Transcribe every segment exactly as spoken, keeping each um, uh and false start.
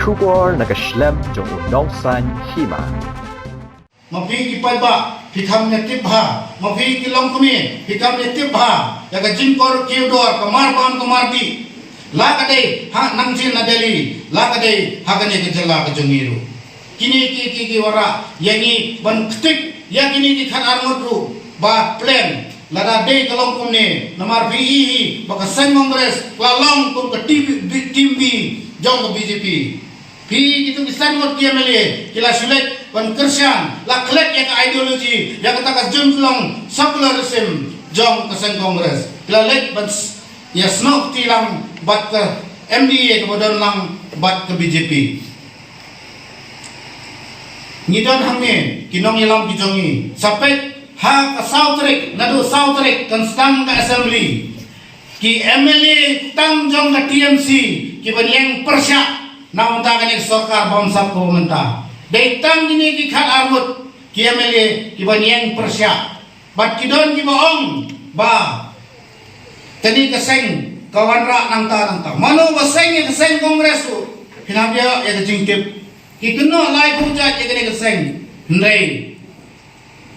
Khubor na ka shlem jong u nongsan hima. Ma phi ki paidbah, phi kham ïa tip bha. Ma phi ki longkmie, phi kham ïa tip bha ïa ka jingkor kiew dor, ka mar bam ka mar dih. La ka dei ha nang jin na Delhi, la ka dei ha kane ka jylla ka jong ngi ruh. Kine ki, ki, ki wanrah ïa ngi ban ktik ïa kine ki khatar ngut ruh ba plan. Lada dei ka long kumne, namar phi i hi ba ka seng Congress ka la long kum ka team B, team B jong ka B J P. Phi kito ki san ngut ki M L A ki la shu leit ban kyrshan, la klet ïa ka ideology, ïa kata ka jingpynlong secularism jong ka seng Congress. Ki la leit ban s-, ïa snoh kti lang bad ka M D A kaba don lang bad ka B J P. Ngi don hangne ki nongïalam ki jong ngi, sa peit ha ka saw tarik, naduh saw tarik kan sdang ka assembly. Ki M L A tang jong ka T M C ki ban ïeng pyrshah na ka bynta kane ka sorkar bamsap kaba mynta. Dei tang kine ki khatar ngut ki M L A ki ban ïeng pyrshah. Bad ki don kiba ong ba kane ka seng ka wanrah nangta nangta. Mano ba seng ïa ka seng Congress ruh? Phin hap ïoh ïa ka jingtip. Ki kynnoh laiphew jait ïa kane ka seng. Hynrei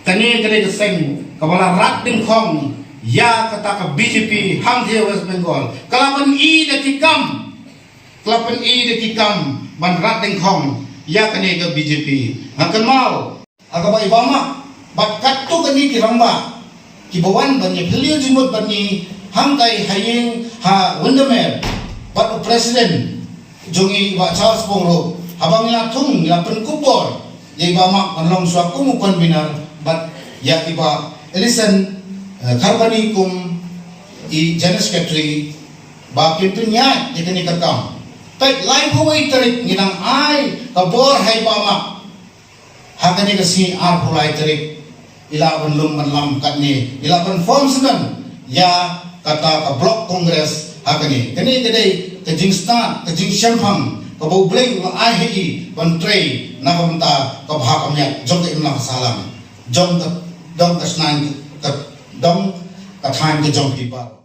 kane, kane ka seng kaba la rat dyngkhong ïa kata ka B J P hangtei West Bengal, ka la pyni da ki kam, ka la pyni da ki kam ban rat dyngkhong ïa kane ka B J P. Nga kynmaw ha kaba i Bah Mak bad katto katne ki rangbah kiba wan ban ïa phylliew jingmut bad ngi hangtai ha ïing ha Windermere bad u president jong ngi i Bah Charles Pong ruh, haba ngi la thung ngi la pynkup bor ïa i Bah Mak ban long shuwa kum u convener bad ïa i Bah Ellison, eh, Kharbani kum i general secretary ba kin pynïaid ïa kane ka kam. Peit, laiphew wei tarik ngi dang ai ka bor ha i Bah Mak. Ha kane ka sngi arphew lai tarik i lah ban lum ban lam katne, i lah ban form sdang ïa kata ka block congress ha kane. Kane ka dei ka jingstad, ka jingshemphang kaba U Blei u la ai ha i ban trei na ka bynta ka bha ka miat jong ka imlang ka sahlang jong ka dong ka shnain ka dong ka thaiñ ka jong phi baroh.